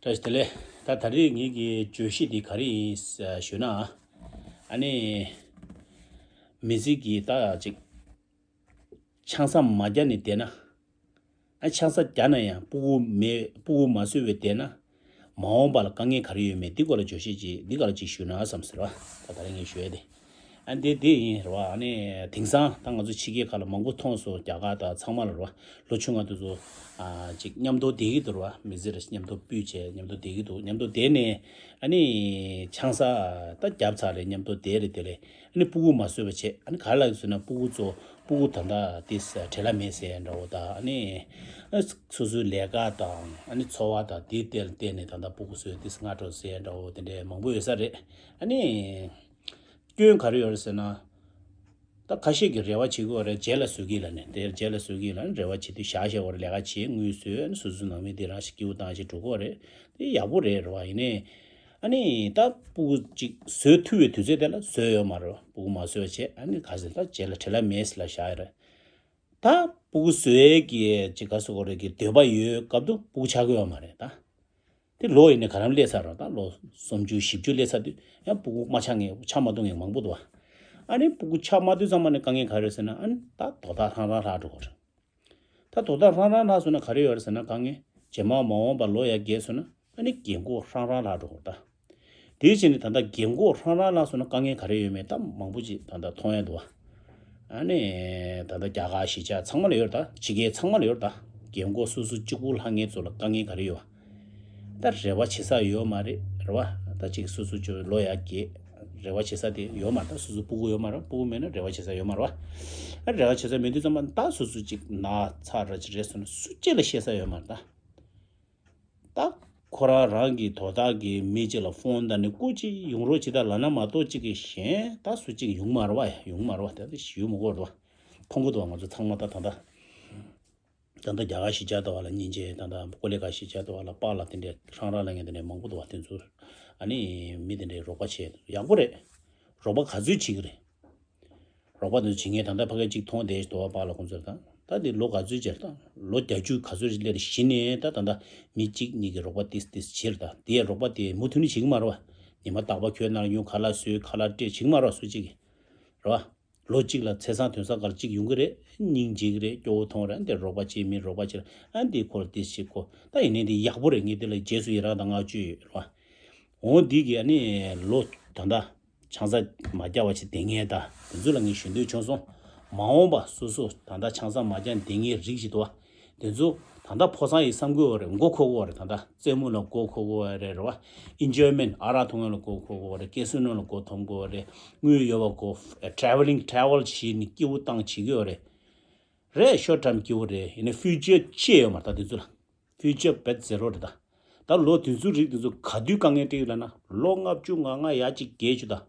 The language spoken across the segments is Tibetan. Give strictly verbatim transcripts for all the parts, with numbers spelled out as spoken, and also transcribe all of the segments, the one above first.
བཀྲ་ཤིས་བདེ་ལེགས། ད་ད་རེས་ངེད་ཀྱི་བརྗོད་གཞི་འདི་ག་རེ་ཡིན་ཞུས་ན། ཨ་ནི། མི་ཚེ་གི་ད་ཅིག་ཆང་ས་མ་བརྒྱབ་ནས་བསྡད་ན། ཨ་ཆང་ས་བརྒྱབ་ན་ཡང་སྤུ་གུ་མེད་སྤུ་གུ་མ་གསོས་པའི་བསྡད་ན། མ་འོངས་པ་ལ་དཀའ་ངལ་ག་རེ་ཡོད་མེད་འདི་སྐོར་ལ་བརྗོད་གཞི་ཅིག་འདི་སྐོར་ལ་ཅིག་ཞུས་ན་བསམ་ཟེར་བ། ད་ད་རེས་ངས་ཞུ་ཡ་དེ། ཨ་འདི་འདི་ཡིན་རེད་བ། ཨ་ནི་དེང་སང་ད་ང་ཚོ་ཕྱི་རྒྱལ་ཁག་ལ་མང་པོ་མཐོང་སོང་། རྒྱ་གར་དང་ཚང་མ་ལ་རེད་བ། ལོ་ཆུང་ང་དེ་ཚོ་ཨ་ཅིག་མཉམ་དུ་བསྡད་ཀྱི་འདུག་རེད་བ། མི་ཚེ་རེ་མཉམ་དུ་སྤུས་བྱས་མཉམ་དུ་བསྡད་ཀྱི་འདུག་མཉམ་དུ་བསྡད་ནས་ཨ་ནི་ཆང་ས་ད་བརྒྱབ་ཚར་རེད། མཉམ་དུ་བསྡད་རེད། དེ་ལས་ཨ་ནི་སྤུ་གུ་མ་གསོས་པ་བྱས། ཨ་ནི་ག་རེ་ལབ་ཟེར་ན་སྤུ་གུ་ཚོ་སྤུ་གུ་ད་ལྟ་དེ་བྲེལ་བ་མེད་ཟེར་འདྲ་བོ་དང་། ཨ་ནི་སོ་སོའི་ལས་ཀ་དང་ཨ་ནི་འཚོ་བ་དང་དེ་བལྟས་བལྟས་ནས་ད་ལྟ་སྤུ་གུ་གསོས་དེ་སྔ་དྲོ་ཟེར་འདྲ་བོ་དེ་འདྲས་མང་པོ་ཡོད་ས་རེད། ཨ་ནི། སྐྱོན་ག་རེ་ཡོད་རེད་ཟེར་ན། ད་ཁ་ཤས་ཀྱིས་རེ་བ་བྱེད་ཀྱི་ཡོད་རེད། རྗེས་ལ་བཟོ་གི་ལབ་ནས། དེ་རྗེས་ལ་བཟོ་གི་ལབ་ནས་རེ་བ་བྱེད་དུས་བཞག་བཞག་པ་རེད། ལས་ཀ་བྱེད། དངུལ་བཟོས། ཨ་ནི་སོ་སོའི་ནང་མི་དེ་རང་ཞིག་སྐྱིད་པོ་བཏང་ཞིག་འགྲོ་གི་ཡོད་རེད། དེ་ཡག་པོ་རེད་རེད་བ། ཡིན་ནའི་ཨ་ནི་ད་སྤུ་གུ་གཅིག་བཟོས་ཐུབ་པའི་དུས་ཚོད་དེ་ལ་བཟོས་ཡོད་མ་རེད་བ། སྤུ་གུ་མ་བཟོས་པ་བྱས། ཨ་ནི་ག་ཟེར། ད་རྗེས་ལ་བྲེལ་བ་མེད་ཟེར་ལབ་བཞག་ཡོད་རེད། ད་སྤུ་གུ་བཟོ་ཡས་ཀྱི་ཅིག་ག་ཟེར་དགོས་རེད། ཀྱི་འདོད་པ་ཡོད་སྐབས་དུ་སྤུ་གུ་ཆགས་ཀྱི་ཡོད་མ་རེད་ད། དེ་ལོ་ཡིན་ནའི་ག་རམ་སླེབས་ཚར་རོ། ད་ལོ་སུམ་ཅུ་བཞི་བཅུ་སླེབས་ཚར་དུས་ཡང་སྤུ་གུ་མ་ཆགས་མཁན། ཆགས་མ་ཐུབ་མཁན་མང་པོ་འདུག་བ། ཨ་ནི་སྤུ་གུ་ཆགས་མ་ཐུབ་ཙམ་པ་ནས་དཀའ་ངལ་ག་རེ་ཡོད་ཟེར་ན། ཨ་ནི་ད་དོ་བདག་ཧྲང་ཧྲང་ལྷག་འགྲོ་གི་རེད། ད་དོ་བདག་ཧྲང་ཧྲང་ལྷག་སོང་ན་ག་རེ་ཡོད་རེད་ཟེར་ན། དཀའ་ངལ་རྗེས་མ་མ་འོངས་པ་ལོ་ཡར་རྒས་སོང་ན་ཨ་ནི་རྒན་གོག་ཧྲང་ཧྲང་ལྷག་འགྲོ་གི་རེད་ད། དེའི་ཕྱིར་ནི་ད་ལྟ་རྒན་གོག་ཧྲང་ཧྲང་ལྷག་སོང་ན་དཀའ་ངལ་ག་རེ་ཡོད་མེད་ད་མང་པོ་ཅིག་ད་ལྟ་མཐོང་ཡ་འདུག་བ། ཨ་ནི་ད་ལྟ་རྒྱ་གར་གཞིས་ཆགས་ཚང་མ་ལ་ཡོད་རེད་ད། ཕྱི་རྒྱལ་ཚང་མ་ལ་ཡོད་རེད་ད། རྒན་གོག་སོ་སོ་གཅིག་པུ་ལྷག་མཁན་ཚོ་ལ་དཀའ་ངལ་ག་རེ་ཡོད་བ། ད་རེ་བ་བྱེད་ས་ཡོད་མ་རེད་རེད་བ། ད་ཅིག་སོ་སོ་ཅིག་ལོ་ཡར་རྒས། རེ་བ་བྱེད་ས་དེ་ཡོད་མ་རེད་ད། སོ་སོ་སྤུ་གུ་ཡོད་མ་རེད། སྤུ་གུ་མེད་ན་རེ་བ་བྱེད་ས་ཡོད་མ་རེད་བ། ཨ་རེ་བ་བྱེད་ས་མེད་དུས་ཙམ་པ་ད་སོ་སོ་ཅིག་ན་ཚ་ར་ཅིག་རེད་སོང་ན་སུ་གཅིག་ལ་བཤད་ས་ཡོད་མ་རེད་ད། ད་ཁོ་རང་རང་གི་དོ་བདག་གི་མི་གཅིག་ལ་ཕོན་བཏང་ནས་སྐུ་གཅིག་ཡོང་རོགས་བྱེད་ད་ལབ་ན་མ་གཏོགས་གཅིག་གི་གཞན་ད་སུ་གཅིག་ཡོང་མ་རེད་བ། ཡོང་མ་རེད་བ། ད་དེ་ཞུ་མི་དགོས་རེད་བ། མཐོང་གི་འདུག་བ། ང་ཚོ་ཚང་མ་ད་ད་ད་ད་ལྟ་རྒྱ་གར་གཞིས་ཆགས་དུ་བ་ལ་སྙིང་རྗེ། ད་ལྟ་ཀོ་ལི་གྷལ་གཞིས་ཆགས་དུ་བ་ལ་པཱ་ལགས་དེ་འདྲས་ཧྲང་ཧྲང་ལབ་མཁན་དེ་འདྲས་མང་པོ་འདུག་བ། དེ་ཚོ་ཨ་ནི་མི་དེ་འདྲས་རོགས་པ་བྱས་ཡག་པོ་རེད། རོགས་པ་ག་ཚོད་བྱེད་ཀྱི་རེད། རོགས་པ་དེ་ཚོ་བྱེད་མཁན་ད་ལྟ་ཕ་གི་གཅིག་མཐོང་བསྡད་ཤག་འདུག་བ། པཱ་ལགས་ཁོང་ཚོར་ད་ད་དེ་ལོ་ག་ཚོད་བྱས་ད་ལོ་བརྒྱད་ཅུ་ག་ཚོད་ཅིག་སླེབས་གཞི་ནས་ད་ད་ལྟ་མི་གཅིག་གཉིས་ཀྱིས་རོགས་པ་ཏིས་ཏིས་བྱེད་ད། དེ་རོགས་པ་དེ་མུ་མཐུད་ནས་བྱེད་ཀྱི་མ་རེད་བ། ཉི་མ་རྟག་པར་ཁྱོད་ནང་ལ་ཉུང་ཁ་ལག་བཟོས་ཁ་ལག་སྤྲད་བྱེད་ཀྱི་མ་རེད་བ། སུ་གཅིག་གིས་རེད་བ། ལོ་གཅིག་ལ་ཚེས་བཟང་དོན་བཟང་སྒང་ལ་གཅིག་ཡོང་གི་རེད། སྙིང་རྗེ་གི་རེད། སྐྱོ་བོ་མཐོང་རེད། འདི་རོགས་པ་བྱེད་མི་རོགས་པ་བྱེད་ཨ་འདི་ཁོ་ལ་འདི་བྱེད་ཁོ། ད་ཡིན་ནའི་འདི་ཡག་པོ་རེད། ངས་འདི་ལ་རྗེས་སུ་ཡི་རང་དང་བསྔགས་བརྗོད་ཡོད་རེད་བ། འོ་འདི་གི་ཨ་ནི་ལོ་ད་ལྟ་ཆང་ས་མ་རྒྱག་པ་ཞིག་བསྡད་མཁན་ད་དེ་ཚོ་ལ་ངས་ཞུ་འདོད་བྱུང་སོང་། མ་འོངས་པ་སོ་སོ་ད་ལྟ་ཆང་ས་མ་རྒྱག་བསྡད་མཁན་རིགས་ཤིག་འདུག་བ། དེ་ཚོ་ད་ལྟ་ཕོ་གསར་ཡིན་བསམ་གི་ཡོད་རེད། མགོ་འཁོར་གི་ཡོད་རེད། ད་ལྟ་རྩེད་མོ་ལ་མགོ་འཁོར་གི་ཡོད་རེད་རེད་བ། ཨིན་ཇོའི་མེན་ཊི་ཨ་རག་འཐུང་ཡ་ལ་མགོ་འཁོར་གི་ཡོད་རེད། ཀེ་སི་ནོ་ལ་མགོ་འཐོམ་གི་ཡོད་རེད། དངུལ་ཡོད་པ་མགོ་ཊེ་ཝེ་ལིང་ཊེ་ཝེལ་བྱེད་ནི་སྐྱིད་པོ་བཏང་བྱེད་གི་ཡོད་རེད། རེད། ཤོར་ཊརམ་སྐྱིད་པོ་རེད། ཡིན་ནའི་ཕིའུ་ཅར་ཅི་ཡོད་མ་རེད། ད་དེ་ཚོ་ལ་ཕིའུ་ཅར་བེད་ཛེ་རོ་རེད་ད། ད་ལོ་དེ་ཚོའི་རིགས་དེ་ཚོ་ག་དུས་དཀའ་ངལ་འཕྲད་ཀྱི་ལབ་ན་ལོ་ལྔ་བཅུ་ང་ལྔ་ཡར་གཅིག་རྒས་བཅུག་ད།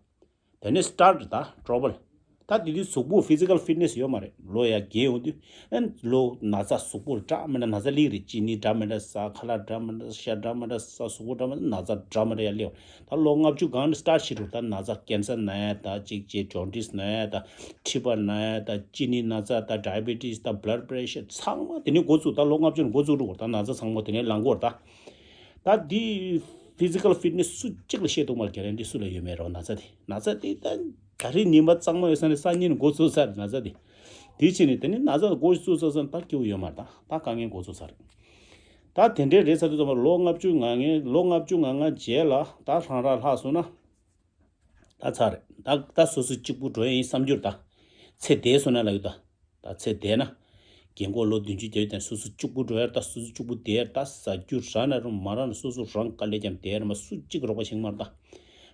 དེ་ནས་སི་ཊར་ཊི་ད་ཊོ་རོ་བལ། ད་དེ་དུས་གཟུགས་པོ་ཕི་ཛི་ཀལ་ཕིཊ་ནེ་སི་ཡོད་མ་རེད། ལོ་ཡར་རྒས་ཡོང་དུས་ཨ་ལོ་ན་ཚ་གཟུགས་པོ་ལ་འདྲ་མི་འདྲ་ན་ཚ་སླེབས་རེད། གཅིན་སྙི་འདྲ་མི་འདྲ་ཟ། ཁ་ལག་འདྲ་མི་འདྲ་ཟ། ཤ་འདྲ་མི་འདྲ་ཟ། གཟུགས་པོ་འདྲ་མི་འདྲ་ན་ཚ་འདྲ་མི་འདྲ་ཡར་སླེབས། ད་ལོ་ལྔ་བཅུ་སྒང་ནས་སི་ཊར་ཊི་བྱེད་འགྲོ། ད་ན་ཚ་ཀེན་སར་ན་ཡ་ད་གཅིག་བྱས། ཇོན་ཏིས་ན་ཡ་ད། མཁྲིས་པ་ན་ཡ་ད། གཅིན་སྙི་ན་ཚ་ད། ཌའི་བེ་ཊིས་ད། བྷི་ལཌ་པེ་རེ་ཤར་ཚང་མ་དེ་ནས་འགོ་བཙུགས། ད་ལོ་ལྔ་བཅུ་ནས་འགོ་བཙུགས་འགྲོ་གི་རེད། ད་ན་ཚ་ཚང་མ་དེ་ནས་ལངས་གི་རེད་ད། ད་འདི་ཕི་ཛི་ཀལ་ཕིཊ་ནེ་སི་སུ་གཅིག་ལ་བཤད་ཐུབ་མ་རེད། གྷ་རན་ཊི་སུ་ལ་ཡོད་མེད་རེད་བ། ན་ཚ་དེ་ན་ཚ་དེ་ད་ད་རེས་ཉིན་མ་གཙང་མ་ཡོད་ས་ནས་སང་ཉིན་འགོ་ཚུགས་ཚར་རེད་ན་ཚ་དེ། དེ་ཕྱིན་ནས་དེ་ནས་ན་ཚ་འགོ་ཚུགས་ཚར་ཙང་ད་སྐྱིད་པོ་ཡོད་མ་རེད། ད་ད་དཀའ་ངལ་འགོ་ཚུགས་ཚར་རེད། ད་དེ་འདྲའི་རེད་ཚར་དུས་ཙམ་པ་ལོ་ལྔ་བཅུ་ང་ལྔ་ལོ་ལྔ་བཅུ་ང་ལྔ་རྗེས་ལ་ད་ཧྲང་ཧྲང་ལྷག་སོང་ན། ད་ཚར་རེད། ད་ད་སོ་སོ་གཅིག་པུ་འགྲོ་ཡ་ཡིན་བསམ་རྒྱུ་རེད་ད། ཚེ་འདས་སོང་ན་ལབ་ཡོད་ད། ད་ཚེ་འདས་ན། རྒན་གོག་ལོ་བདུན་ཅུ་བརྒྱད་ཅུ་དེ་སོ་སོ་གཅིག་པུ་འགྲོ་ཡ་རེད་ད། སོ་སོ་གཅིག་པུ་བསྡད་ཡ་རེད་ད། ཟ་རྒྱུ་རག་ན་རུང་མ་རག་ན་སོ་སོ་རང་དཀའ་ལས་རྒྱབ་བསྡད་ཡ་རེད། མ་སུ་གཅིག་རོགས་པ་བྱེད་ཀྱི་མ་རེད་ད།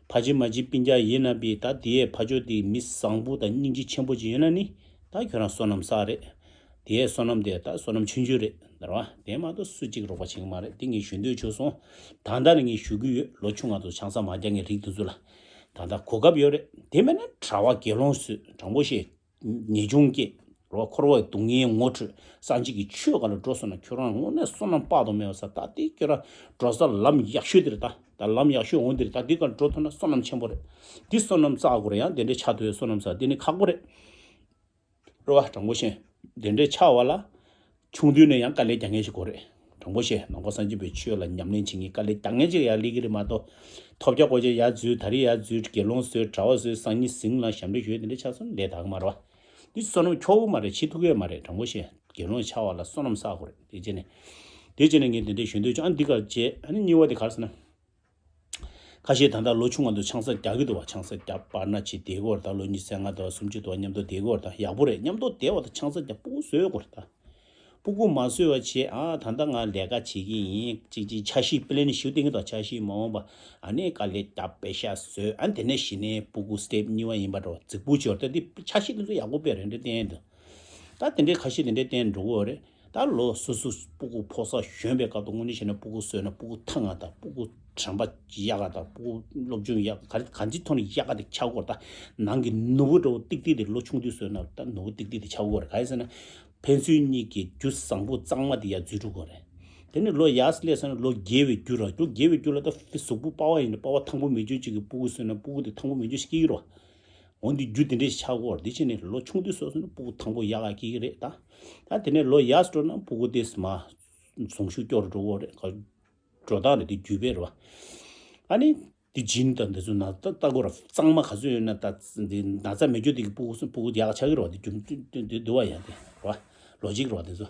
ཕ་ཆེ་མ་ཆེ་སྤུན་ཀྱག་ཡིན་ན་པི་ད་དེའི་ཕ་ཆོས་དེ་མི་བཟང་པོ་དང་སྙིང་རྗེ་ཆེན་པོ་ཅིག་ཡོད་ན་ནི། ད་ཁྱོད་རང་བསོད་ནམས་བསགས་རེད། དེའི་བསོད་ནམས་དེ་ད་བསོད་ནམས་ཆུང་ཆུང་རེད་ད་རེད་བ། དེ་མ་གཏོགས་སུ་གཅིག་རོགས་པ་བྱེད་ཀྱི་མ་རེད། དེ་ངས་ཞུ་འདོད་བྱུང་སོང་། ད་ལྟ་ནས་ངས་ཞུ་གི་ཡོད། ལོ་ཆུང་ང་ཚོ་ཆང་ས་མ་རྒྱག་མཁན་རིགས་དེ་ཚོ་ལ། ད་ལྟ་གོ་སྐབས་ཡོད་རེད། དེ་མེད་ན་གྲྭ་པ་དགེ་སློང་བཟོས། དྲང་པོ་བཤད། ཉེས་ཆུང་སྐྱེས། རོ་འཁོར་བའི་སྡུག་བསྔལ་ངོ་འཕྲོད། སངས་རྒྱས་ཀྱི་ཆོས་སྒང་ལ་འགྲོ་སོང་ན་ཁྱོད་རང་དངོས་གནས་བསོད་ནམས་དཔག་ཏུ་མེད་པ་བསགས། ད་དེ་ཁྱོད་རང་འགྲོ་ས་ལམ་ཡག་ཤོས་དེ་རེད་ད། ད་ལམ་ཡག་ཤོས་འོང་དེ་རེད་ད། དེ་སྒང་འགྲོ་ཐུབ་ན་བསོད་ནམས་ཆེན་པོ་རེད། དེ་བསོད་ནམས་བསགས་དགོས་རེད། ཡང་དེ་འདྲའི་ཆགས་ཐུབ་པའི་བསོད་ནམས་བསགས་དེ་ནི་ཁག་པོ་རེད། རེད་བ། དྲང་པོ་བཤད། དེ་འདྲའི་ཆགས་པ་ལ་ཆུང་དུས་ནས་ཡང་དཀའ་ལས་རྒྱག་མཁན་ཞིག་དགོས་རེད། དྲང་པོ་བཤད། ནང་པ་སངས་རྒྱས་པའི་ཆོས་ལ་ཉམས་ལེན་བྱེད་མཁན་དཀའ་ལས་རྒྱག་མཁན་ཅིག་ཡར་སླེབས་ཀྱི་རེད་མ་གཏོགས། ཐོབ་རྒྱག་གོ་ཆ་ཡར་འཛུལ། ད་རེས་ཡར་འཛུལ། དགེ་སློང་བཟོས། གྲྭ་པ་བཟོས། སང་ཉིན་ཟིང་ལ་ཞབས་འདྲེན་ཞུས། དེ་འདྲ་ཆགས་སོང་ལས་དག་གི་མ་རེད་བ། འདི་བསོད་ནམས་འཁྱོག་གི་མ་རེད། བྱེད་ཐུབ་ཀྱི་མ་རེད། དྲང་པོ་བཤད། དགེ་སློང་ཆགས་པ་ལ་བསོད་ནམས་བསགས་དགོས་རེད། དེ་བྱས་ནས། དེ་བྱས་ནས་ངས་འདི་འདྲ་ཞུ་འདོད་བྱུང་། ཨ་འདི་ག་བྱས། ཨ་ནི་གཉིས་པ་དེ་ག་རེ་ཟེར་ན། ཁ་ཤས་ད་ལྟ་ལོ་ཆུང་བ་ཚོ་ཆང་ས་རྒྱག་གི་འདུག་བ། ཆང་ས་རྒྱག་པར་ན་ཆེ་བསྡད་དགོས་རེད། ད་ལོ་ཉི་ཤུ་རྩ་ལྔ་དང་སུམ་ཅུ་དང་མཉམ་དུ་བསྡད་དགོས་རེད། ད་ཡག་པོ་རེད། མཉམ་དུ་བསྡད་པ་དང་ཆང་ས་རྒྱག་སྤུ་གུ་བཟོས་དགོས་རེད་ད། སྤུ་གུ་མ་བཟོས་པ་བྱས། ཨ་ད་ལྟ་ང་ལས་ཀ་བྱེད་ཀྱི་ཡིན། གཅིག་གཅིག་འཆར་གཞི་པི་ལེན་ཞུ་བསྡད་ཀྱི་འདུག་འཆར་གཞི་མ་འོངས་པ། ཨ་ནི་དཀའ་ལས་རྒྱག་པེ་ཤ་བཟོས། ཨ་དེ་ནས་གཞི་ནས་སྤུ་གུ་སི་ཊེབ་གཉིས་པ་ཡིན་པ་འགྲོ་རྫིག་པོ་བྱོས་ད། འདི་འཆར་གཞི་འདི་ཚོ་ཡག་པོ་དཔེ་རེ་འདྲ་བསྟན་འདུག་ད་དེ་འདྲའི་ཁ་ཤས་དེ་འདྲའི་བསྟན་འགྲོ་གི་ཡོད་རེད། ད་ལོ་སོ་སོ་སྤུ་གུ་ཕོ་གསར་གཞོན་པའི་སྐབས་དུ་དངོས་གནས་བྱས་ན་སྤུ་གུ་བཟོས་ན་སྤུ་གུ་ཐང་ང་དང་། སྤུ་གུ་དྲན་པ་ཡག་ག་དང་། སྤུ་གུ་སློབ་སྦྱོང་ཡག་ག་ག་ཅི་ཐོག་ནས་ཡག་ག་དེ་ཆགས་དགོས་རེད། ད་ནང་གི་ནོར་བུ་འདྲ་བོ་ཏིག་ཏིག་དེ་ལོ་ཆུང་དུས་བཟོས་ན་ད་ནོར་བུ་ཏིག་ཏིག་དེ་ཆགས་དགོས་རེད། ག་རེ་ཟེར་ན། ཕན་ཚུན་གཉིས་ཀྱི་རྒྱུ་བཟང་པོ་གཙང་མ་དེ་ཡར་འཛུལ་འགྲོ་དགོས་རེད། དེ་ནས་ལོ་ཡར་སླེབས་སོང་ན་ལོ་རྒས་པའི་རྒྱུ་ར། ལོ་རྒས་པའི་རྒྱུ་ལ་ད་གཟུགས་པོ་པ་ཕ་ཡིན་ན་པ་ཕ་ཐང་པོ་མེད་རྒྱུ་ཅིག་གི་སྤུ་གུ་བཟོས་ན་སྤུ་གུ་དེ་ཐང་པོ་མེད་རྒྱུ་ཞིག་སྐྱེ་གི་རེད་བ། འོ་འདི་རྒྱུ་དེ་འདྲས་ཆགས་ཀྱི་ཡོད་རེད། དེ་བྱས་ནས་ལོ་ཆུང་དུས་སོ་སོ་ནས་སྤུ་གུ་ཐང་པོ་ཡག་ག་སྐྱེ་གི་རེད་ད། ད་དེ་ནས་ལོ་ཡག་འགྲོ་ན་སྤུ་གུ་དེ་མར་ཟུངས་ཤུགས་སྐྱོ་རུ་འགྲོ་གི་རེད། ག་འགྲོ་སྟངས་རེད། དེ་རྒྱུད་པས་རེད་བ། ཨ་ནི་དེ་ཇིན་དང་དེ་ཚོ་ན་ད་ལྟ་སྐོར་གཙང་མ་ག་ཚོད་ཡོད་ན་ད་འདི་ན་ཚ་མེད་རྒྱུ་དེ་གི་སྤུ་གུ་སྤུ་གུ་ཡག་ག་ཆགས་ཀྱི་རེད་བ། དེ་རྒྱུ་དེ་དེ་འདུག་བ་ཡ་དེ་རེད་བ། ལོ་ཇིག་རེད་བ་དེ་ཚོ།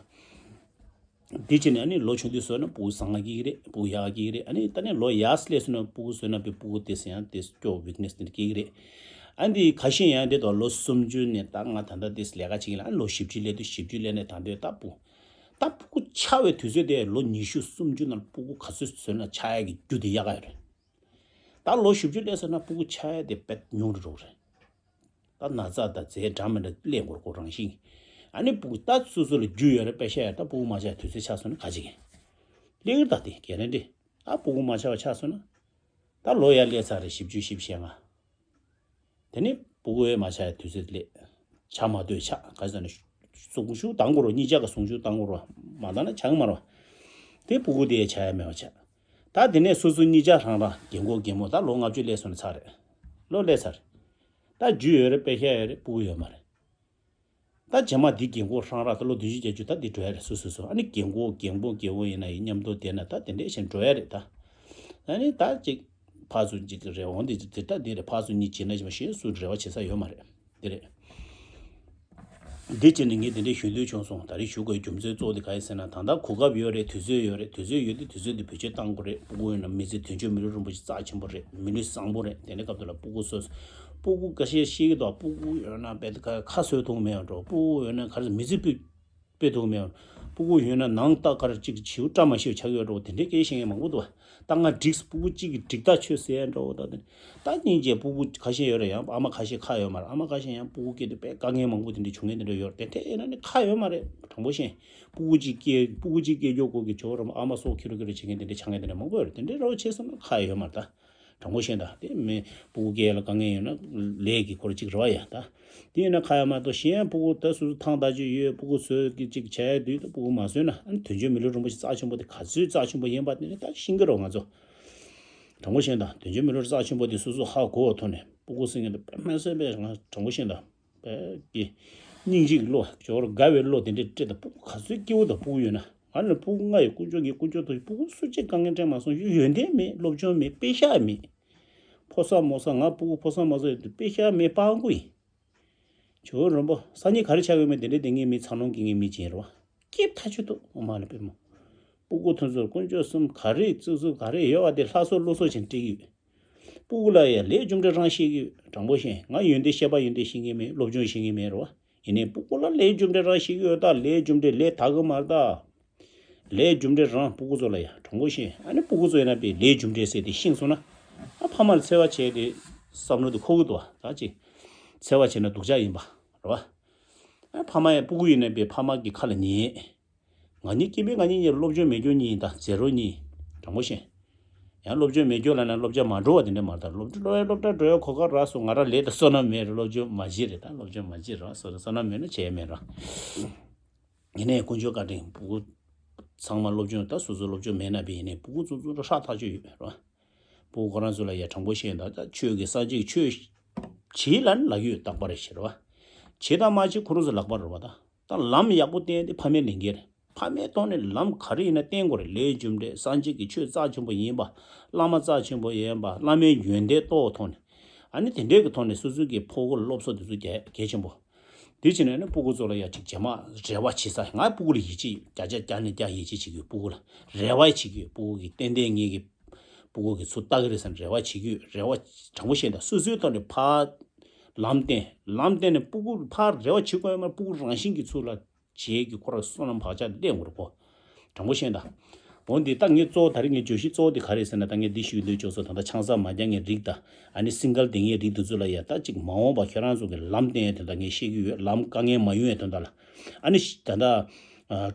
དེ་བྱས་ནས་ཨ་ནི་ལོ་ཆུང་དུས་བཟོས་ན་སྤུ་གུ་བཟང་ང་སྐྱེ་གི་རེད། སྤུ་གུ་ཡག་ག་སྐྱེ་གི་རེད། ཨ་ནི་ད་ནི་ལོ་ཡར་སླེབས་སོང་ན་སྤུ་གུ་བཟོས་ན་པའི་སྤུ་གུ་དེ་ཟེར་ཡང་དེ་སྐྱོ་ཝིག་ནེ་སི་དེ་འདྲ་སྐྱེ་གི་རེད། ཨ་འདི་ཁ་ཤས་ཡང་དེ་དང་ལོ་སུམ་ཅུ་ནས་ད་ང་ད་ལྟ་དེ་ལས་ཀ་བྱེད་ཀྱི་ལ། ཨ་ལོ་བཞི་བཅུ་སླེབས་དུས་བཞི་བཅུ་སླེབས་ནས་ད་འདོད་ད་སྤུ་ད་སྤུ་གུ་ཆགས་པའི་དུས་ཚོད་དེ་ལོ་ཉི་ཤུ་སུམ་ཅུ་ནང་སྤུ་གུ་ག་ཚོད་བཟོས་ན་ཆགས་ཡག་གི་རྒྱུ་དེ་ཡག་ག་ཡོད་རེད། ད་ལོ་བཞི་བཅུ་སླེབས་སོང་ན་སྤུ་གུ་ཆགས་ཡག་དེ་དཔེ་ཉུང་རུ་འགྲོ་གི་རེད། ད་ན་ཚ་དང་རྫས་འདྲ་མི་འདྲ་སླེབས་འགྲོ་གི་རེད་རང་བཞིན། ཨ་ནི་སྤུ་གུ་ད་སོ་སོ་ལ་རྒྱུས་ཡོད་རེད། པེ་ཤ་ཡོད་རེད། ད་སྤུ་གུ་མ་ཆགས་དུས་ཚོད་ཆགས་སོང་ན་ག་ཅིག་ཡིན། སླེབས་ཀྱི་རེད་ད། དེ་ག་རེ་འདྲ། ད་སྤུ་གུ་མ་ཆགས་པ་ཆགས་སོང་ན། ད་ལོ་ཡར་སླེབས་ཚར་རེད། བཞི་བཅུ་བཞི་བཅུ་ཞེ་ལྔ། དེ་ནི་སྤུ་གུ་ཡང་མ་ཆགས་ཡག་དུས་ཚོད་སླེབས། ཆགས་མ་འདོད་ཆགས། ག་རེ་ཟེར་ན་ཟུངས་ཤུགས་བཏང་དགོས་རེད། གཉིས་ཆ་ག་ཟུངས་ཤུགས་བཏང་དགོས་རེད། མ་བཏང་ན་ཆགས་ཀྱི་མ་རེད་བ། དེ་སྤུ་གུ་དེ་ཡང་ཆགས་ཡག་མེད་པ་ཆགས། ད་དེ་ནས་སོ་སོ་གཉིས་ཆ་རང་རང་རྒན་གོག་རྒན་མོ་ད་ལོ་ལྔ་བཅུ་སླེབས་སོང་ན་ཚར་རེད། ལོ་སླེབས་ཚར་རེད། ད་རྒྱུས་ཡོད་རེད། པེ་ཤ་ཡོད་རེད། སྤུ་གུ་ཡོད་མ་རེད། ད་རྗེས་མ་འདི་རྒན་གོག་ཧྲང་ར་ད་ལོ་བདུན་ཅུ་བརྒྱད་ཅུ་ད་འདི་འགྲོ་ཡ་རེད། སོ་སོ་སོ། ཨ་ནི་རྒན་གོག་རྒན་པོ་རྒན་པོ་ཡིན་ན་ཡིན་མཉམ་དུ་བསྡད་ན་ད་དེ་འདྲས་བྱས་འགྲོ་ཡ་རེད་ད། ཨ་ནི་ད་ཅིག་ཕར་ཚུར་ཅིག་རེད། འོང་འདི་ཅིག་དེ་ད་འདི་རེད། ཕར་ཚུར་གཉིས་བྱེད་ན་ཅིག་མ་གཞན་སུ་རེ་བ་བྱེད་ས་ཡོད་མ་རེད། འདི་རེད། འདི་བྱས་ནས་ངས་དེ་འདྲས་ཞུ་འདོད་བྱུང་སོང་། ད་རེས་ཞུ་དགོས་རྒྱུ་མཚན་གཙོ་བོ་དེ་ག་རེ་ཟེར་ན། ད་ལྟ་གོ་སྐབས་ཡོད་རེད། དུས་ཚོད་ཡོད་རེད། དུས་ཚོད་ཡོད་དུས་དུས་ཚོད་འདི་བེད་སྤྱོད་བཏང་དགོས་རེད། སྤུ་གུ་ཡོད་ན་མི་ཚེ་དོན་གཅོད་མི་ལུས་རིན་པོ་ཆེ་རྩ་ཆེན་པོ་རེད། མི་ལུས་བཟང་པོ་རེད། དེ་འདྲའི་སྐབས་དེ་ལ་སྤུ་གུ་གསོ། སྤུ་གུ་ཁ་ཤས་ཤེས་ཀྱི་འདུག་སྤུ་གུ་ཡོད་ན་བེད་ཁ་ཁ་བཟོས་ཐུབ་མེད་འགྲོ། སྤུ་གུ་ཡོད་ན་ག་རེ་མི་ཚེ་སྤེལ་སྤེལ་ཐུབ་མེད། སྤུ་གུ་ཡོད་ན་ནང་ལྟ་ག་རེ་ཅིག་བྱིའུ་བཀྲ་མ་ཤིས་ཆགས་ཡོད་འགྲོ། དེ་འདྲའི་སྐད་ཤེས་མཁན་མང་པོ་འདུག་ད་ང་འགྲིག་སྤུ་གུ་གཅིག་གི་འགྲིག་ཐག་ཆོད་ཟེར་འགྲོ། ད་དེ་ད་སྙིང་རྗེ། སྤུ་གུ་ཁ་ཤས་ཡོད་རེད། ཡང་ཨ་མ་ཁ་ཤས་ཁ་ཡོད་མ་རེད། ཨ་མ་ཁ་ཤས་ཡང་སྤུ་གུ་སྐྱེ་དུས་དཔེ་དཀའ་ངལ་མང་པོ་དེ་འདྲ་བྱུང་མཁན་དེ་འདྲ་ཡོད་རེད། དེ་འདྲ་ཡིན་ན་ནི་ཁ་ཡོད་མ་རེད། དྲང་པོ་བཤད། སྤུ་གུ་གཅིག་སྐྱེ་སྤུ་གུ་གཅིག་སྐྱེ་རྒྱུ་སྐོར་གྱི་ཇོ་ར་ཨ་མ་སོགས་ཁྱེར་རོ་ཁྱེར་རོ་བྱེད་མཁན་དེ་འདྲ་ཆགས་མཁན་དེ་འདྲ་མང་པོ་ཡོད་རེད། དེ་འདྲའི་རོགས་བྱས་སོང་ན་ཁ་ཡོད་མ་རེད་ད། དྲང་པོ་བཤད་ད། དེ་མི་སྤུ་གུ་སྐྱེ་ལ་དཀའ་ངལ་ཡོད་ན་ལས་ཀྱི་སྐོར་གཅིག་རེད་བ་ཡ་ད། དེ་ཡིན་ན་ཁ་ཡོད་མ་གཏོགས་གཞན་སྤུ་གུ་ད་སོ་སོ་ཐང་ད་ཅིག་ཡོད། སྤུ་གུ་ཚོས་ཀྱི་གཅིག་བྱས་དུས་ད་སྤུ་གུ་མ་བཟོས་ན་ཨ་ནི་དོན་གཅོད་མི་ལུས་རིན་པོ་ཆེ་རྩ་ཆེན་པོ་དེ་ག་ཚོད་རྩ་ཆེན་པོ་ཡིན་པ་དེ་ནི་ད་ཤེས་ཀྱི་རེད་ང་ཚོ། དྲང་པོ་བཤད་ད། དོན་གཅོད་མི་ལུས་རྩ་ཆེན་པོ་དེ་སོ་སོ་ཧ་གོ་བ་ཐོག་ནས་སྤུ་གུ་སེང་གེ་ད་དཔེ་མ་སྲིད་པའི་ང་དྲང་པོ་བཤད་ད། པའི་སྙིང་རྗེ་གི་བློ། ཇོ་ར་དགའ་བའི་བློ་དེ་འདྲས་སྤྲད་ད། སྤུ་གུ་ག་ཚོད་སྐྱིད་པོ་ད་སྤུ་གུ་ཡོད་ན། ང་ལ་སྤུ་གུ་ལྔ་ཡོད། དཀོན་མཆོག་གིས་དཀོན་མཆོག་ཐུགས་རྗེ། སྤུ་གུ་སུ་གཅིག་དཀའ་ངལ་འཕྲད་མ་སོང་། ཡོན་ཏན་མེད། སློབ་སྦྱོང་མེད། པེ་ཤག་མེད། ཕོ་གསར་མོ་གསར། ང་སྤུ་གུ་ཕོ་གསར་མོ་གསར་ཡོད་དུས་པེ་ཤག་མེད། སྤྲང་པོ་ཡིན། ཇོ་རིན་པོ་སང་ཉིན་ག་རེ་ཆགས་ཡོད་མེད་དེ་འདྲས་དེ་ངའི་མི་འཚར་ལོངས་ཀྱི་ངའི་མི་ཅན་རེད་བ། སྐྱིད་ཐག་ཆོད་འདུག་འོ་མ་ལ་པད་མོ། སྤུ་གུ་དེ་ཚོར་དཀོན་མཆོག་གསུམ་ག་རེ་བརྩི་བརྩི་ག་རེ་ཡོད་པ་དེ་ལྷ་སོ་ཀླུ་སོ་བྱས་ནས་སྤྲད་ཀྱི་ཡོད། སྤུ་གུ་ལ་ཡང་ལས་རྒྱུ་འབྲས་རང་ཤེས་ཀྱི་ཡོད། དྲང་པོ་བཤད། ང་ཡོན་ཏན་བཤད་པ་ཡོན་ཏན་ཤེས་མཁན་མེད། སློབ་སྦྱོང་ཤེས་མཁན་མེད་རེད་བ། ཡིན་ནའི་སྤུ་གུ་ལ་ལས་རྒྱུ་འབྲས་རང་ཤེས་ཀྱི་ཡོད་ད། ལས་རྒྱུ་འབྲས་ལས་དག་གི་མ་རེད་ད། ལས་རྒྱུ་འབྲས་རང་སྤུ་གུ་ཚོ་ལ་ཡང་དྲང་པོ་བཤད། ཨ་ནི་སྤུ་གུ་ཚོ་ཡིན་ན་པའི་ལས་རྒྱུ་འབྲས་ཟེར་དེ་ཤེས་སོང་ན། ཨ་ཕ་མ་ལ་འཚེ་བ་བྱས་ཏེ་བསམ་བློ་དེ་འཁོར་གི་འདུག་བ། ད་ཅིག་འཚེ་བ་བྱས་ན་སྡུག་ཅག་ཡིན་པ་རེད་བ། ཨ་ཕ་མ་ཡང་སྤུ་གུ་ཡིན་ན་པའི་ཕ་མ་གི་ཁ་ལ་ཉན། ང་གཉིས་སྐྱེ་དམན་ང་གཉིས་གཉིས་སློབ་སྦྱོང་མེད་རྒྱུ་གཉིས་ཡིན་ད། ཛེ་རོ་གཉིས། དྲང་པོ་བཤད། ཡང་སློབ་སྦྱོང་མེད་རྒྱུ་ལབ་ན་སློབ་གྲྭ་མ་འགྲོ་བ་དེ་འདྲ་མ་རེད་ད། སློབ་གྲྭ་སློབ་གྲྭ་འགྲོ་ཡ་གོ་སྐབས་རག་སོང་། ང་རང་ལས་ད་བསོད་ནམས་མེད་རེད། སློབ་སྦྱོང་མ་བྱེད་རེད་ད། སློབ་སྦྱོང་མ་བྱེད་རེད་བ། བསོད་བསོད་ནམས་མེད་ན་བྱས་མེད་ར། ཡིན་ནའི་དཀོན་མཆོག་བཀའ་དྲིན་སྤུ་གུ་ཚང་མ་སློབ་སྦྱོང་ད་སོ་སོ་སློབ་སྦྱོང་མེད་ན་པའི་ཡིན་ནའི་སྤུ་གུ་ཚོ་ཚོ་ཧྲག་ཐག་ཆོད་ཡོད་རེད་བ། སྤུ་གུ་ཁོ་རང་ཚོ་ལ་ཡ་དྲང་པོ་བཤད་ཡིན་ད། ད་ཆོས་ཀྱི་སངས་རྒྱས་ཀྱི་ཆོས་བྱེད་ལ་ནི་ལག་ཡོད་རྟག་པར་ཞེས་རེད་བ། བྱེད་དང་མ་བྱེད་ཁོ་རང་ཚོ་ལག་པར་རེད་བ་ད། ད་ལམ་ཡག་པོ་བསྟན་ཏེ་ཕ་མའི་ལས་འགན་རེད། ཕ་མའི་ཐོག་ནས་ལམ་ག་རེ་ཡིན་ན་བསྟན་དགོས་རེད། ལས་རྒྱུ་འབྲས། སངས་རྒྱས་ཀྱི་ཆོས་རྩ་ཆེན་པོ་ཡིན་པ། བླ་མ་རྩ་ཆེན་པོ་ཡིན་པ། བླ་མའི་ཡོན་ཏན་རྟོགས་ཐོག་ནས། ཨ་ནི་དེ་འདྲའི་གི་ཐོག་ནས་སོ་སོའི་གི་ཕྲུ་གུར་སློབ་གསོ་དེ་ཚོ་གལ་གལ་ཆེན་པོ། དེ་བྱས་ནས་ནི་སྤུ་གུ་ཚོ་ལ་ཡ་ཅིག་རྗེས་མ་རེ་བ་བྱེད་ས། ང་སྤུ་གུ་ལ་ཡིད་ཆེས་ཡོད། བརྒྱ་ཆ་བརྒྱ་ནས་བརྒྱ་ཡིད་ཆེས་བྱེད་ཀྱི་ཡོད། སྤུ་གུ་ལ་རེ་བ་བྱེད་ཀྱི་ཡོད། སྤུ་གུ་གི་ཏན་ཏན་ངེད་ཀྱི་སྤུ་གུ་གི་ཚུར་ལྟ་གི་རེད་ཟེར་ནས་རེ་བ་བྱེད་ཀྱི་ཡོད། རེ་བ་དྲང་པོ་བཤད་ན་སོ་སོའི་ཐོག་ནས་ཕར་ལམ་བསྟན། ལམ་བསྟན་ནས་སྤུ་གུ་ཕར་རེ་བ་བྱེད་དགོས་ཡོད་མ་རེད། སྤུ་གུ་རང་བཞིན་གྱིས་ཚུར་ལ་བྱེད་ཀྱི་ཁོ་རང་བསོད་ནམས་བག་ཆགས་དེ་སླེབས་འོང་རེད་གོ། དྲང་པོ་བཤད་ན། འོ་འདི་ད་ངས་གཙོ་བོ་ད་རེས་ངས་བརྗོད་གཞི་གཙོ་བོ་དེ་ག་རེད་ཟེར་ན། ད་ངས་འདི་ཞུ་འདོད་བྱུང་སོང་། ད་ལྟ་ཆང་ས་མ་རྒྱག་མཁན་རིགས་དང་། ཨ་ནི་སིང་གལ་བསྡད་མཁན་རིགས་དེ་ཚོ་ལ་ཡ་ད་ཅིག་མ་འོངས་པ་ཁྱོད་རང་ཚོ་གི་ལམ་བསྟན་ཡ་དེ་འདྲ་ངས་བཤད་ཀྱི་ཡོད། ལམ་དཀའ་ངལ་མ་ཡོང་ཡ་དོན་དག་ལ། ཨ་ནི་ད་ལྟ་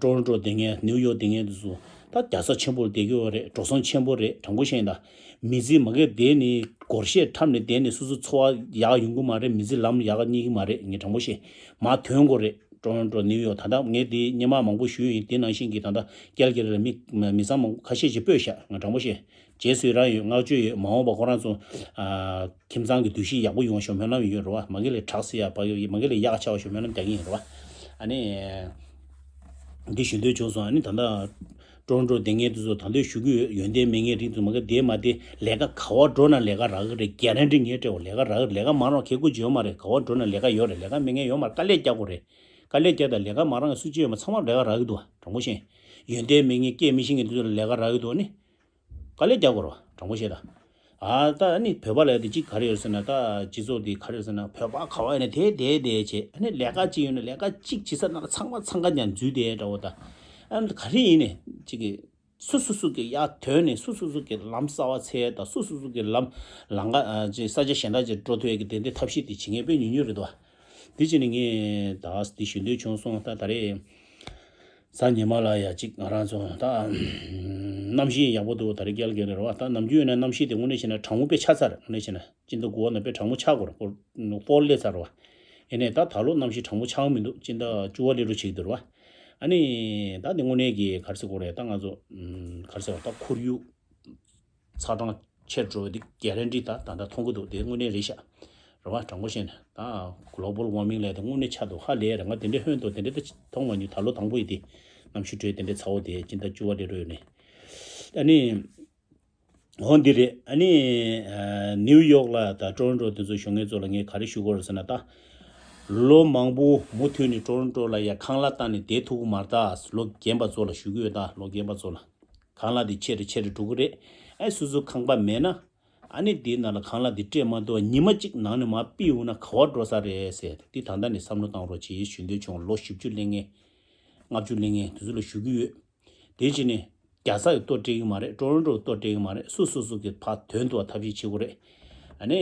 ཊོ་རོན་ཊོ་བསྡད་མཁན། ནིའུ་ཡོག་བསྡད་མཁན་དེ་ཚོ་ད་རྒྱལ་ས་ཆེན་པོར་བསྡད་ཀྱི་ཡོད་རེད། འགྲོ་སོང་ཆེན་པོ་རེད། དྲང་པོ་བཤད་ཡིན་ད། མི་ཚེ་མ་གི་བསྡད་ནས་སྒོར་གཞས་འཁྲབ་ནས་བསྡད་ནས་སོ་སོ་འཚོ་བ་ཡག་ཡོང་གི་མ་རེད། མི་ཚེ་ལམ་ཡག་རྙེད་ཀྱི་མ་རེད། ངས་དྲང་པོ་བཤད། མར་ཐོན་དགོས་རེད། ཊོ་རོན་ཊོ། ནིའུ་ཡོག། ད་ལྟ་ངས་དེ་སྔོན་མ་མང་པོ་ཞུས་ཡིན། དེ་ནང་བཞིན་གྱི་ད་ལྟ་ཀལ་ཀ་རི་ལ་མི་མི་ཚང་མང་པོ་ཁ་ཤས་ཅིག་སྤོས་ཤག་ང་དྲང་པོ་བཤད། རྗེས་སུ་ཡི་རང་ཡོད། བསྔགས་བརྗོད་ཡོད། མ་འོངས་པ་ཁོ་རང་ཚོ་ཨ་ཁྱིམ་ཚང་གི་འདུ་ཤེས་ཡག་པོ་ཡོང་ཤོག་སྨོན་ལམ་ཡོད་རེད་བ། མ་གི་ལས་དྲག་སེ་ཡག་པ་ཡོད། མ་གི་ལས་ཡག་ཆགས་ཤོག་སྨོན་ལམ་རྒྱག་གི་ཡིན་རེད་བ། ཨ་ནི་འདི་ཞུ་འདོད་བྱུང་སོང་། ཨ་ནི་ད་ལྟ་ཊོ་རོན་ཊོ་བསྡད་མཁན་དེ་ཚོ་ད་འདོད་ཞུ་གི་ཡོད། ཡོན་ཏན་མེད་མཁན་རིགས་ཚོ་མ་གི་བསྡད་མ་བསྡད། ལས་ཀ་ག་བ་འགྲོ་ན་ལས་ཀ་རག་གི་རེད། གྷ་རན་ཊི་ངས་སྤྲད་འོ། ལས་ཀ་རག་གི་རེད། ལས་ཀ་མ་རག་ཁེ་ཁུ་ཅི་ཡོད་མ་རེད། ག་བ་འགྲོ་ན་ལས་ཀ་ཡོད་རེད། ལས་ཀ་མེད་མཁན་ཡོད་མ་རེད། དཀའ་ལས་རྒྱག་དགོས་རེད། དཀའ་ལས་རྒྱག་དང་ལས་ཀ་མ་རག་ཡང་སུ་གཅིག་ཡོད་མ། ཚང་མ་ལས་ཀ་རག་གི་འདུག་བ། དྲང་པོ་བཤད། ཡོན་ཏན་མེད་མཁན་སྐད་མི་ཤེས་མཁན་དེ་ཚོ་ལ་ལས་ཀ་རག་གི་འདུག་བ། ནི་དཀའ་ལས་རྒྱག་དགོས་རེད་བ། དྲང་པོ་བཤད་ད། ཨ་ད་ནི་བོད་པ་ལ་དེ་གཅིག་ག་རེ་ཡོད་ཟེར་ན། ད་སྤྱི་ཚོགས་དེ་ག་རེ་ཡོད་ཟེར་ན། བོད་པ་ག་བ་ཡིན་ན་དེ་དེ་དེ་བྱས། ཨ་ནི་ལས་ཀ་གཅིག་ཡོད་ན་ལས་ཀ་གཅིག་བྱེད་ས་ན་ཚང་མ་འཚང་ཁ་ཉན་འཛུལ་དེ་འདྲ་བོ་ད། ཨ་ནི་ག་རེ་ཡིན་ནས་གཅིག་གི་སུ་སུ་སུ་གི་ཡར་ཐོན་ནས་སུ་སུ་སུ་གི་ལམ་གསར་བ་འཚོལ་དང་། སུ་སུ་སུ་གི་ལམ་ལམ་ཁ་ཨ་ཅེ་ས་ཆ་གཞན་དག་ཅིག་འགྲོ་ཐུབ་ཡས་ཀྱི་དེ་འདྲའི་ཐབས་ཤེས་དེ་བྱེད་མཁན་དཔེ་ཉུང་ཉུང་རེད་དོ། དེ་བྱས་ནས་ངས་ད་འདི་ཞུ་འདོད་བྱུང་སོང་། ད་ད་རེས་གཟའ་ཉི་མ་ལ་ཡ་ཅིག་ང་རང་ཚོ་ད་གནམ་གཤིས་ཡག་པོ་འདུག་ད་རེས་ཀལ་ཀ་རི་རེད་བ། ད་ནམ་རྒྱུན་ཡོད་ན་གནམ་གཤིས་དེ་དངོས་གནས་བྱས་ན་གྲང་མོ་དཔེ་ཆགས་ཚར། དངོས་གནས་བྱས་ན། སྤྱི་ཟླ་དགུ་པ་ནང་དཔེ་གྲང་མོ་ཆགས་དགོས་རེད། ཧྥོལ་སླེབས་ཚར་བ། ཡིན་ནའི་ད་ད་ལོ་གནམ་གཤིས་གྲང་མོ་ཆགས་མི་འདུག་སྤྱི་ཟླ་བཅུ་པ་སླེབས་འགྲོ་བྱེད་ཀྱི་འདུག་རེད་བ། ཨ་ནི་ད་དེ་དངོས་གནས་ཀྱི་ག་རེ་ཟེར་དགོས་རེད། ད་ང་ཚོ་ཨམ་ག་རེ་ཟེར་བ། ད་ཁོར་ཡུག་ཚ་གྲང་ཆེར་འགྲོ་བའི་དེ་གྷ་རན་ཊི་ད་ད་ལྟ་མཐོང་གི་འདུག་དེ་དངོས་གནས་རེད་ཤག་རེད་བ། དྲང་པོ་བཤད་ན་ད་གྷོ་ལོ་བལ་ཝར་མིང་ལབ་དེ་དངོས་གནས་ཆགས་འདུག་ཧ་ལས་རེད། ང་དེ་འདྲའི་ཧོན་ཏོ་དེ་འདྲའི་ད་མཐོང་མ་མྱོང་། ད་ལོ་དང་པོ་ཡིན་དེ། གནམ་གཤིས་དྲོད་དེ་འདྲའི་ཚ་བོ་དེ་སྤྱི་ཟླ་བཅུ་པ་དེ་རུ་ཡོད་ནས། ཨ་ནི། འོ་འདི་རེད། ཨ་ནི་ཨ་ནིའུ་ཡོག་ལ་དང་ཊོ་རོན་ཊོ་དེ་ཚོ་བཞུགས་མཁན་ཚོ་ལ་ངས་ག་རེ་ཞུ་དགོས་རེད་ཟེར་ན། ད་ལོ་མང་པོ་མུ་མཐུད་ནས་ཊོ་རོན་ཊོ་ལ་ཡ་ཁང་གླ་བཏང་ནས་བསྡད་ཐུབ་ཀྱི་མ་རེད། ད་ལོ་རྒན་པ་ཚོ་ལ་ཞུ་གི་ཡོད། ད་ལོ་རྒན་པ་ཚོ་ལ་ཁང་གླ་དེ་ཆེ་རུ་ཆེ་རུ་འགྲོ་གི་རེད། ཨ་སོ་སོ་ཁང་པ་མེད་ན། ཨ་ནི་དེའི་ནང་ལ་ཁང་གླ་དེ་སྤྲད་མ་ཐུབ་པ་ཉི་མ་གཅིག་ནང་ནས་མར་ཕུད་འོང་ན་ག་པར་འགྲོ་ས་རེད་ཟེར། དེ་ད་ལྟ་ནས་བསམ་བློ་བཏང་རོགས་བྱེད་ཞུ་འདོད་བྱུང་། ལོ་བཞི་བཅུ་སླེབས་མཁན། ལྔ་བཅུ་སླེབས་མཁན་དེ་ཚོ་ལ་ཞུ་གི་ཡོད། དེ་བྱས་ནས་རྒྱལ་ས་ཡི་ལྟོ་སྤྲད་ཀྱི་མ་རེད། ཊོ་རོན་ཊོ་ལྟོ་སྤྲད་ཀྱི་མ་རེད། སུ་སོ་སོ་གི་ཕར་དོན་དུ་ཐབས་ཤེས་བྱེད་དགོས་རེད། ཨ་ནི་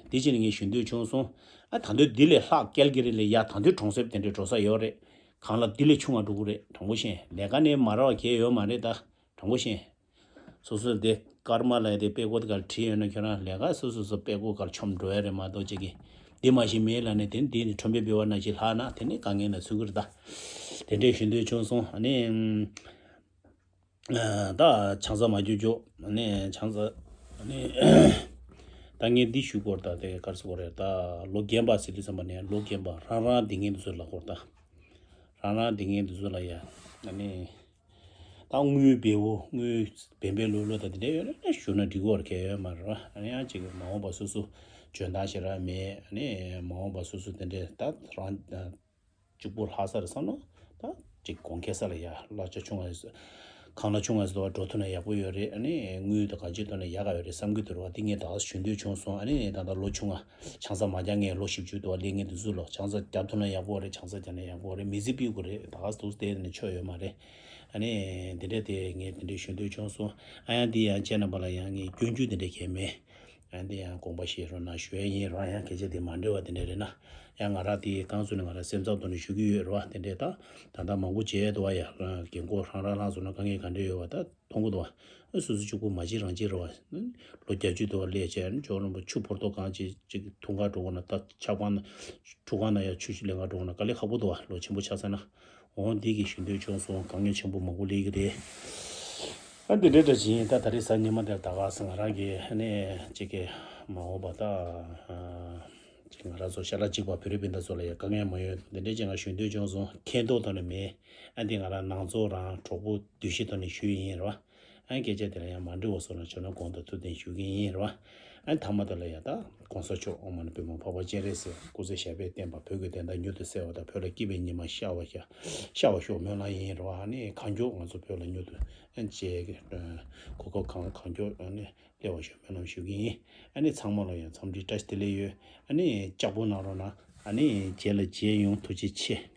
དེ་བྱས་ནས་ངས་ཞུ་འདོད་བྱུང་སོང་། ཨ་ད་དུང་འདི་ལས་ལྷག་ཀལ་ཀ་རི་ལས་ཡར་ད་དུང་གྲོང་གསེབ་དེ་འདྲའི་འགྲོ་ས་ཡོད་རེད། ཁང་གླ་འདི་ལས་ཆུང་བ་འགྲོ་གི་རེད། དྲང་པོ་བཤད། ལས་ཀ་ནས་མ་རག་པ་གང་ཡང་ཡོད་མ་རེད་ད། དྲང་པོ་བཤད། སོ་སོ་དེ་སྐར་མ་ལ་དེ་དཔེ་ཁོ་དེ་གར་བྲིས་ཡོད་ན་ཁྱོད་རང་ལས་ཀ་སོ་སོ་སོ་དཔེ་ཁོ་གར་མཆོམ་འགྲོ་ཡ་རེད་མ་གཏོགས་ཅིག་གི། འདི་མ་ཤེས་མེད་ལ་ནས་དེ་འདི་ནི་ཁྲོན་པའི་སྦལ་བ་ནང་བཞིན་ལྷག་ན་དེ་ནི་དཀའ་ངལ་ན་ཚུད་ཀྱི་རེད་ད། དེ་འདྲས་ཞུ་འདོད་བྱུང་སོང་། ཨ་ནི་ཨམ། ཨ་ད་ཆང་ས་མ་རྒྱུག་རྒྱུག་ཨ་ནི་ཆང་ས་ཨ་ནི་ད་ངས་འདི་ཞུ་དགོས་རེད་ད། དེ་གར་སོ་དགོས་རེད་ད། ལོ་རྒན་པ་ཟེར་དུས་ཙམ་པ་ནས་ལོ་རྒན་པ་རང་རང་སྡིག་ངན་དེ་ཚོ་ལ་དགོས་རེད་ད། རང་རང་སྡིག་ངན་དེ་ཚོ་ལ་ཡ་ཨ་ནི། ད་དངུལ་བེའུ་དངུལ་བེམ་བེ་ལོ་ལོ་ད་དེ་འདྲ་ཡོད་ན་ཞུ་ན་འགྲིག་གི་ཡོད་རེད་མ་རེད་བ། ཨ་ནི་ཡང་ཅིག་མ་འོངས་པ་སོ་སོ་འཇོན་ཐང་ཞེ་དྲག་མེད། ཨ་ནི་མ་འོངས་པ་སོ་སོ་དེ་འདྲ་ད་རང་གཅིག་པོ་ལྷག་ས་རེད་བསམ་ན་ད་ཅིག་གོང་ཁེ་ས་ལ་ཡ་གླ་ཆ་ཆུང་བ་ཁང་གླ་ཆུང་བ་ཟེར་བ་འགྲོ་ཐུབ་ན་ཡག་པོ་ཡོད་རེད། ཨ་ནི་དངུལ་དང་གང་ཅིའི་ཐོག་ནས་ཡག་ག་ཡོད་རེད་བསམ་གྱི་འདུག་རེད་བ། དེ་ངས་ད་ག་ཞུ་འདོད་བྱུང་སོང་། ཨ་ནི་ད་ལྟ་ལོ་ཆུང་བ་ཆང་ས་མ་རྒྱག་མཁན་ལོ་བཞི་བཅུ་དུ་བ་སླེབས་མཁན་དེ་ཚོ་ལ་ཆང་ས་རྒྱག་ཐུབ་ན་ཡག་པོ་རེད། ཆང་ས་རྒྱག་ན་ཡག་པོ་རེད། མི་ཚེ་ཕུད་དགོས་རེད། ད་ག་དུས་དེ་ནས་ཆོ་ཡོད་མ་རེད། ཨ་ནི་འདི་འདྲ་དེ་ངས་འདི་འདྲ་ཞུ་འདོད་བྱུང་སོང་། ཨ་ཡང་འདི་ཡང་ཁྱེད་རྣམ་པ་ལ་ཡང་ངས་སྐྱོན་བརྗོད་འདི་འདྲ་གང་ཡང་མེད། ཨ་འདི་ཡང་དགོངས་པ་བཞེས་རོགས་གནང་ཞུ་ཡ་ཡིན་རོགས། ཡང་སྐད་ཆ་དེ་མ་འདྲེས་པ་དེ་འདྲ་རེད་ན། ཡང་ང་རང་དེ་རྐང་བཙུགས་ནས་ང་རང་སེམས་ཚབ་ཐོག་ནས་ཞུ་གི་ཡོད་རེད་བ། དེ་འདྲ་ད་ད་ལྟ་མང་པོ་བྱས་འདུག་བ། ཡ་རྒན་གོག་རང་རང་ལྷག་སོང་ན་དཀའ་ངལ་ག་འདྲ་ཡོད་བ་ད་མཐོང་གི་འདུག་བ། སོ་སོ་གཅིག་པུ་མ་བྱེད་རང་བྱེད་རེད་བ། ལོ་བརྒྱད་ཅུ་དུ་བ་སླེབས་བྱས་ནས་ཇོ་རིན་པོ་ཆུ་ཕོར་ཐོག་གང་ཅིག་ཅིག་འཐུང་ག་འགྲོ་དགོས་ན། ད་ཆབ་ཁང་ན་ཁྲུས་ཁང་ན་ཡ་ཆུ་ཞིག་ལེན་ག་འགྲོ་དགོས་ན་དཀའ་ལས་ཁག་པོ་འདུག་བ། ལོ་ཆེན་པོ་ཆགས་ཚར་ན། འོ་འདི་གི་ཞུ་འདོད་བྱུང་སོང་། དཀའ་ངལ་ཆེན་པོ་མང་པོ་སླེབས་ཀྱི་རེད། ཨ་འདི་འདྲའི་འདྲ་ཅིག་ཡིན། ད་ད་རེས་གཟའ་ཉི་མ་དེར་ད་ག་སང་རང་གི་ཨ་ནི་ཅིག་གི་མ་འོངས་པ་ད། ང་རང་ཚོ་ཤ་ཁྲག་གཅིག་པ་བོད་རིགས་སྤུན་ཟླ་ཚོ་ལ་ཡང་དཀའ་ངལ་མ་ཡོང་དེ་འདྲས་ཅིག་ང་ཞུ་འདོད་བྱུང་སོང་། མཁྱེན་རྟོགས་ཐོག་ནས་མེད། ཨ་འདི་ང་རང་ནང་ཚོ་རང་གྲོགས་པོ་འདུ་ཤེས་ཐོག་ནས་ཞུས་ཡིན་རེད་བ། ཨ་སྐད་ཆ་དེ་ལ་ཡང་མ་འགྲིག་པ་བཟོ་ན་བྱུང་ན་དགོངས་དག་ཐུགས་བདེན་ཞུ་གི་ཡིན་རེད་བ། ཨ་མཐའ་མ་དེ་ལ་ཡང་ད་གོང་ས་མཆོག་ཨོཾ་མ་ཎི་པདྨེ་ཧཱུྃ་ཕཊ་སྤྱན་རས་གཟིགས་སྐུ་ཚེ་ཞབས་པད་བརྟན་པ། བོད་ཀྱི་བདེན་མཐའ་མྱུར་དུ་གསལ་བ་དང་། བོད་ལ་སྐྱིད་པའི་ཉི་མ་ཤར་བ་ཤར་ཤར་བ་ཤོག་སྨོན་ལམ་ཡིན་རེད་བ། ཨ་ནི་གང་མགྱོགས་ང་ཚོ་བོད་ལ་མྱུར་དུ་ཨ་མཇལ་གི་གོ་སྐབས་གང་གང་མགྱོགས་ཨ་ནི་སླེབས་པ་ཤོག་སྨོན་ལམ་ཞུ་གི་ཡིན། ཨ་ནི་ཚང་མ་ལ་ཡང་འཚམས་འདྲི་བཀྲ་ཤིས་བདེ་ལེགས་ཡོད། ཨ་ནི་ལྕགས་པོ་གནང་རོགས་གནང་། ཨ་ནི་རྗེས་ལ་མཇལ་ཡོང་། ཐུགས་རྗེ་ཆེ།